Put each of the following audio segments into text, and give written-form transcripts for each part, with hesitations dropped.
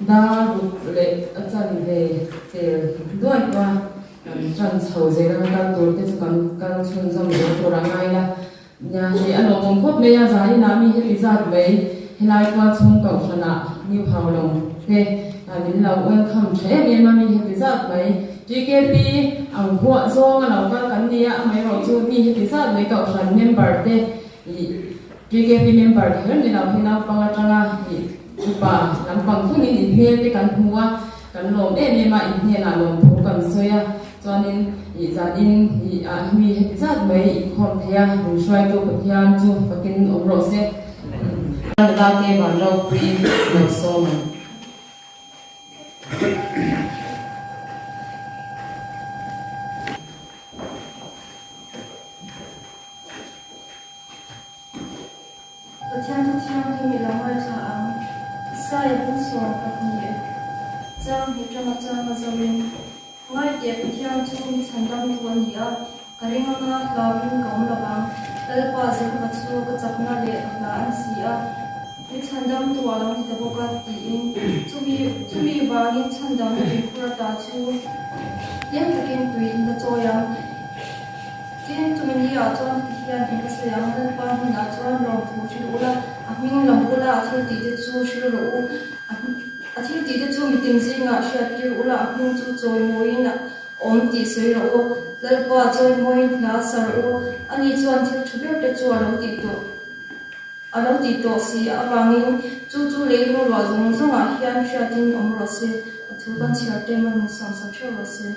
Dar ruk leh a chanve tel duai pawh a kan tan chho zel anga kal tur te chu kan kal chhunzawm zel tur a ngai la. Nia hei a lawmawm khawp mai a, zaninah mi heti zat mai helai kual chhung kohhranah New Haulawng te min lo welcome tha em em a, mi heti zat mai TKP ang huah zawng a lo kal kan ni a, amaherawhchu mi heti zat mai kohhran member te ih TKP member kher ni lo hi naupang atanga ih upa lampang thlengin inhmel te kan hmu a, kan lawm em em a, inhnenah lawmthu kan sawi a. Chuanin ih zanin ih ah hi mi heti zat mai inkhawm thei a, min hruaitu Pathian chu fakin awm rawh se. Nula te van ropuiin lo sawm ang. Pathian thu thianghlim i lo ngaithla ang. Isaiah bung 12 chang hi tanga changa zoin, Ngaiteh Pathian chu mi chhandamtu a ni a, ka ring anga hlauin ka awm lo vang. Lalpa Jehova chu ka chakna leh ka hla a ni si a, mi chhandamtu a lo ni ta bawk a, tiin chumi chumi vangin chhandamna tuikhur ata chu hliam takin tui in la chawi ang. Tin, chumi ni ah chuan heti hian in la sawi ang, Lalpa hnenah chuan lawmthu hrilh ula, a hming lam ula, a thil tih te chu hrilh rawh u. A thil tih te chu mitin zingah hriat tir ula, a hming chu chawimawiin a awm tih sawi rawh u. Lalpa chawimawiin hla sa rawh u. Ani chuan thil tha ber te chu a lo tih tawh a lo tih tawh si avangin chu chu leilung ruah zawng zawngah hian hriatin awm rawh se. A thu kan chhiar te man min sam sak theuh rawh se.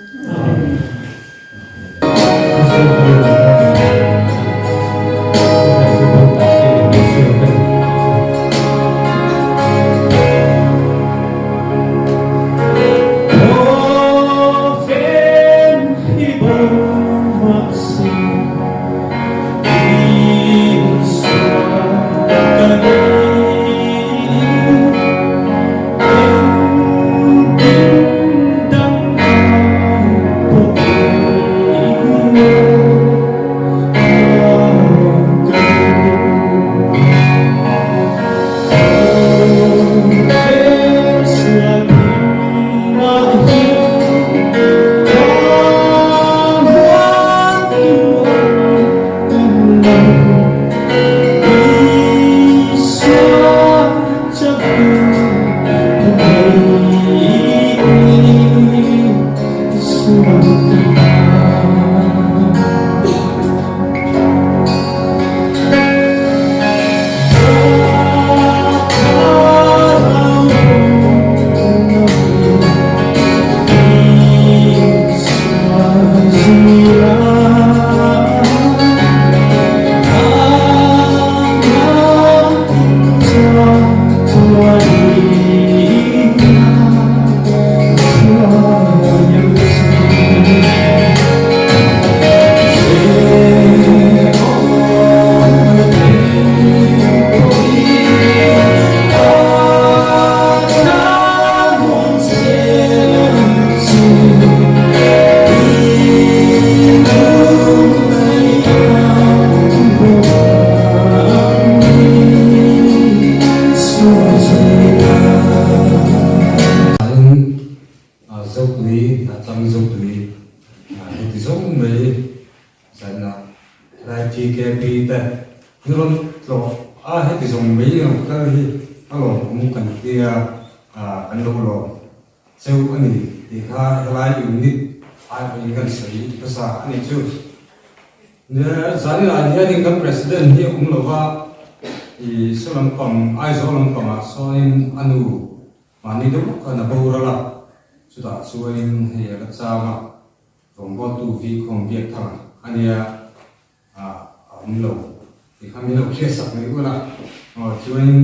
Zotui hnatlang Zotui heti zawng mai zanah helai TKP te hi rawn tlawh a heti zawng mai lo kal hi a lawmawm kan tia kan lo lawm cheu a ni tih kha helai unit ai pawhin kan sawi hmasa a nih chu. Zaninah hianin kan President hi a awm lo va, i saw lampang Aizawl lampangah sawnin a nu mahni deuh khan a boral a, chutah chuanin hei a la chang a, rawngbawltu vi khawm biak thang a nia a awm lo tih kha min lo hriatsak mai ula. Aw chuanin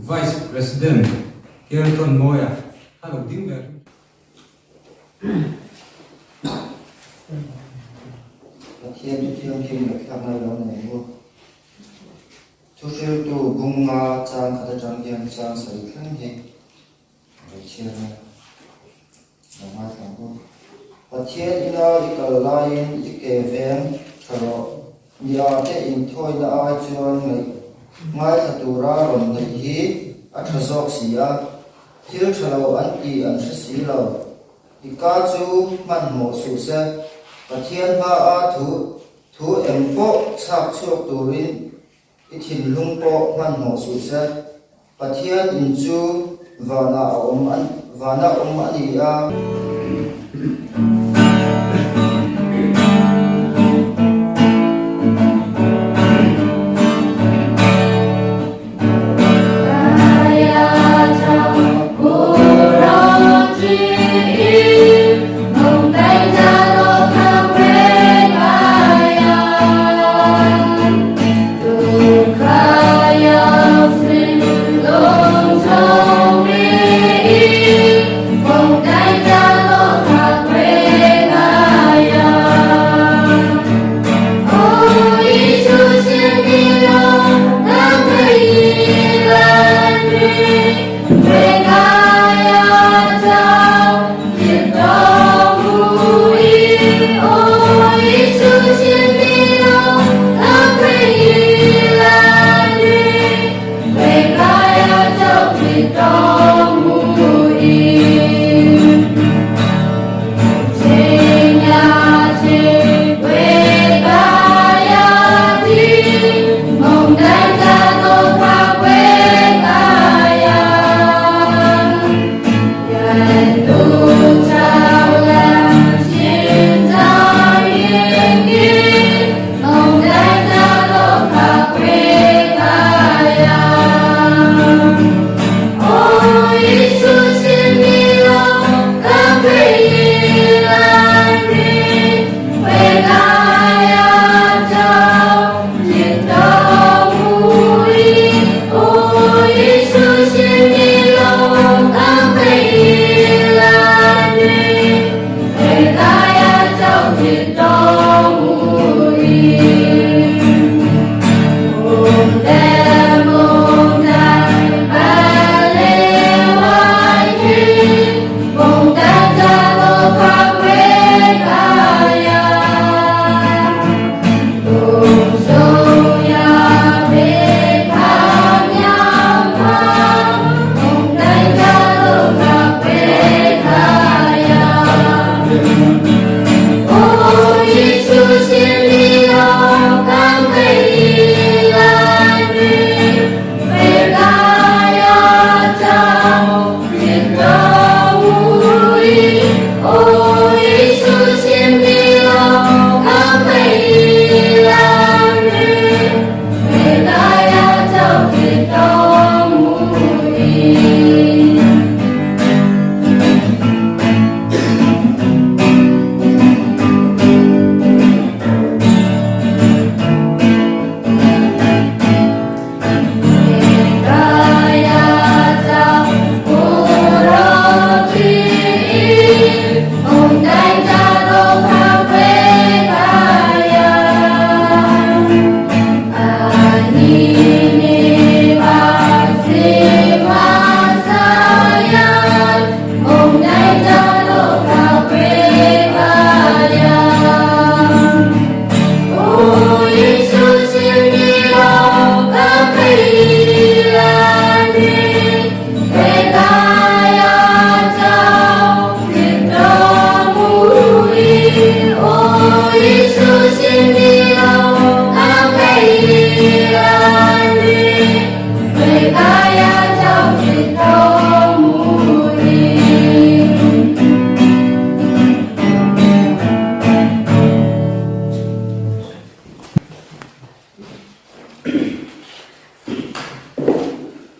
Vice President Kelton Mawia kha lo ding ve. Pathian chu thianghlim leh thlak ngai lo nei u. Thuhriltu bunga chang khat atang hian chang sawi thleng hi a lo chhiar a, lo ngaithla ang u. Pathian ina i kal laiin i ke veng tha rawh. Nia te inthawina ai chuan ngaih ngaithla tura rawn neih hi. a ṭha zawk si a, thil ṭha lo an tih an hre si lo. I ka chu hmanhmawh suh se, Pathian hmaa thu thu eng pawh chhak chhuak turin i thinlung pawh hmanhmawh suh se. Pathian in chu vanah a awm vana awm a ni a.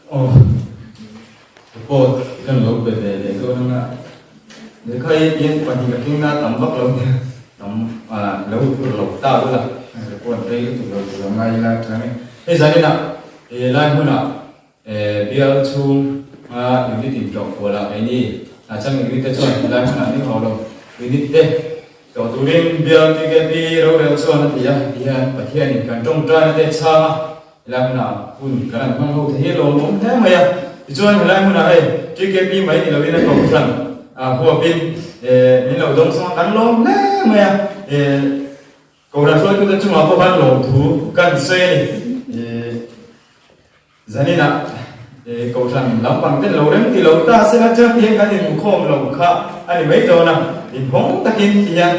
Aw, report kan lo pe ve leh dawn anga lehkha hi hian pahnih ka keng na tam vak lo nia tam ah lo tur lo ta bula report rei lutuk lo tur a ngai ila chuan hei zanin ah he lai hmunah Bial chhung a unit in tlawh kual ah keini a chang unit te chuan helai hmun ah ni hauh lo unit te tlawh turin bial TKP rorel chuan a ti a ti hian Pathian in kan tawngtai na te chhang a helai hmun ah hun kan han hmang ho te hi lawmawm hle mai a tichuan helai hmun ah hei TKP mai ni lovin a kohhran a huap in min lo dawng chhang a kan lawm hle mai a Kohhran hruaitute chungah pawh khan lawmthu kan sawi a ni. Zaninah Kohhran lampang ten lo rem ti lo ta sela chuan tihian kan inhmukhawm lo kha a ni mai dawn a, inhawng takin tihian.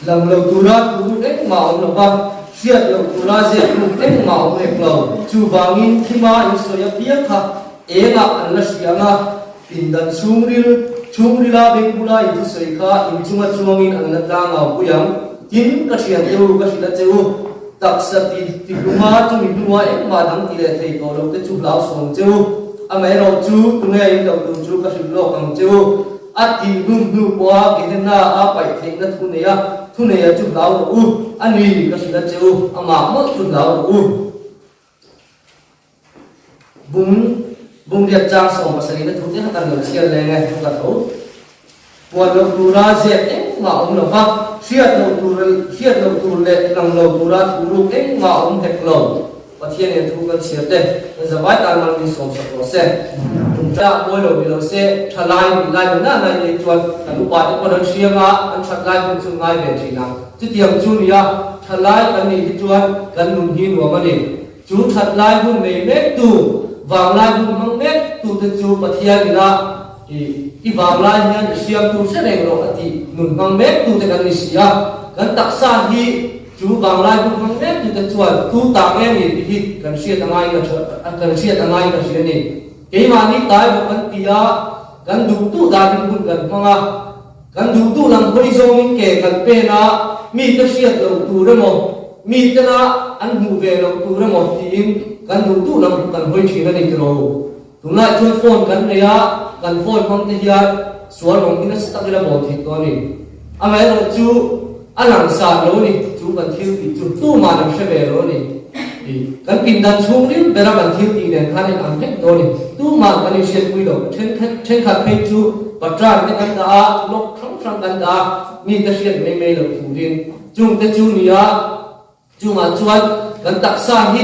Lang lo tura thu ruk engmah awm lo va, hriat loh tura ziak ruk engmah awm hek lo. Chuvangin thima in sawi apiang kha engah an la hria ang a, pindan chhungril, chhungrila bengbula in thusawi kha in chunga chuangin an la tlang au pui ang. Tin, ka thian te u, ka hrilh a che u, taksa ti tihluma chumi hnua engmah dang ti leh thei tawh lo te chu hlau sawm che u. Amaherawh chu, tunge in loh tur chu ka hrilh lawk ang che u. A tih hnum hnu pawha Gehenna a paih theihna thu nei a, thu neia chu hlau rawh u, a ni ka hrilh a che u, amah mawlh chu hlau rawh u. Bung Bungriat chang 70 na thu te kha kan lo chhiar leng e, thu ka tho. Puan loh tura zep engmah awm lo va, hriat loh tur hriat loh tur leh lang lo tura thu ruk engmah awm hek lo. Pathian in thu kan chhiar te kan zavai tan mal min sawmsak rawh se. Tum ṭah mawi lo ni lo se, ṭha lai nih lai na na in ei chuan kan upa te pawn an hriang a, an ṭhat lai hun chu ngai ve ṭhin ang. Chutiang chu nia, ṭha lai kan nih hi chuan kan nun hi nuam a ni. Chu ṭhat lai hun nei mek tu, vang lai hun hmang mek tu te chu Pathian ina i i vang lai hian i hriam tur hre reng rawh a tih nun hmang mek tu te kan ni si a. Kan taksa hi Chu vanglai hun hmang mek tute chuan tu ta nge ni tih hi kan hriat a ngaiin a kan hriat a ngaiin ka hria a ni. Keimahni tai bawk kan ti a, kan duh duh danin hun kan hmang a, kan duh duh lam hawi zawngin ke kan pen a, mite hriat loh tur emaw, mitena an hmuh ve loh tur emaw tiin kan duh duh lam kan hawi thin a ni tiraw? Tunlai chuan phone kan nei a, kan phone hmang te hian sual rawng hi nasa takin a bawl theih tawh a ni. Amaherawh chu a langsar lo a ni, chu kan thil tih chu tumah an hre ve lo a ni. Kan pindan chhungril bera kan thil tih nen khan in ang vek dawn a ni. Tumah kan inhriatpui lo. Thenkhat phei chu patran te kan dah a, lock hrang hrang kan dah a, mite hriat mai mai loh turin. Chungte chu nia. Chungah chuan kan taksa hi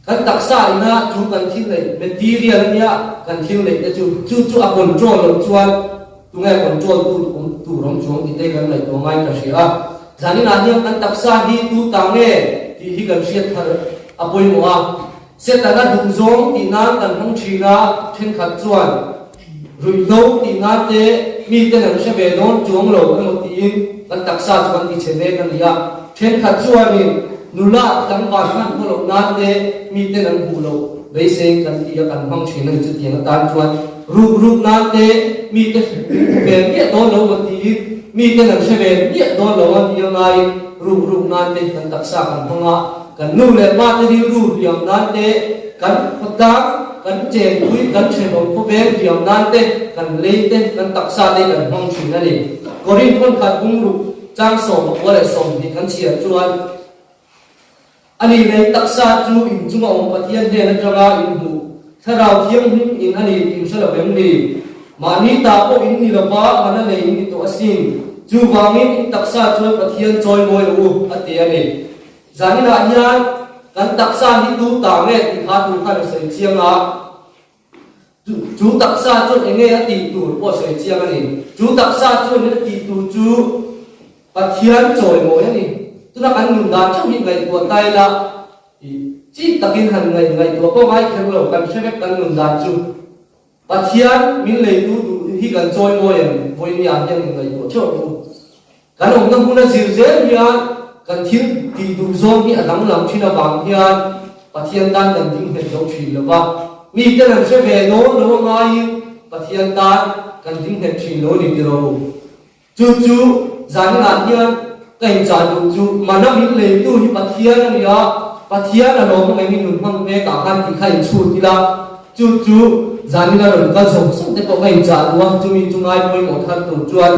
kan taksa ina chu kan thil neih material a nia, kan thil neih te chu chu chu a control loh chuan tunge control tu awm tur awm chuang tih te kan ngaihtuah ngai ka hria a. Zaninah hian kan taksa hi tu ta nge tih hi kan hriat thar a pawimawh a. Setana duhzawng tih nan kan hmang thin a, thenkhat chuan Ruihhlo tih nan te miten an hre ve dawn chuang lo emaw tiin kan taksa chu kan tichhe mek a ni a. Thenkhat chuanin nula tlangval hman khaw loh nan te miten an hmuh loh beiseiin kan ti a, kan hmang thin a ni chutiang atan chuan ruk ruk nan te mite hmu ve miah dawn lo emaw tiin miten an hre ve miah dawn lo a tia ngaiin ruk ruk nan te kan taksa kan hmang a. Kan nu leh pa te rilru hliam nan te, kan khawtlang, kan chenpui, kan thenawm khawveng hliam nan te, kan lei te, kan taksa te kan hmang thin a ni. Korinth khawn khat bungruk chang 22 kan chhiar chuan, A ni lei taksa chu inchunga awm Pathian hnen atanga inhmuh Thlarau Thianghlim in a ni tih in hre lo em ni? Mahni ta pawh in ni lova mana nei in ni tawh asin. Chuvangin in taksa chuan Pathian chawi mawi rawh u, a ti a ni. Zaninah hian kan taksa hi tu ta nge tih kha tu khan a sawi chiang a, chu taksa chuan eng nge a tih tur pawh a sawi chiang a ni. Chu taksa chuan a tih tur chu Pathian chawimawi a ni. Tuna kan nun dan theuh hi ngaihtuah ta ila, chik takin han ngaihtuah pawh ngai kher lo, kan hre vek kan nun dan chu. Pathian min leitu duh hi kan chawimawi em? Vawinia hian min ngaihtuah theuh ang u. Kan awmna hmuna zir zel hian kan thil tih duh zawng hi a danglam thin avang hian Pathian tan kan ding nghet zo thin lo va. Miten an hre ve dawn lo a ngaiin Pathian tan kan ding nghet thin lo a ni tiraw u. Chu chu zaninah hian ka inchah duh chu mana min leitu hi Pathian a ni a, Pathian a lawm ang engin nun hmang mek ah khan tih kha inchhut ila, chu chu zanina rawn kal zawng zawng te pawh ka inchah duh a, chumi chu ngai pawimawh thar tur chuan.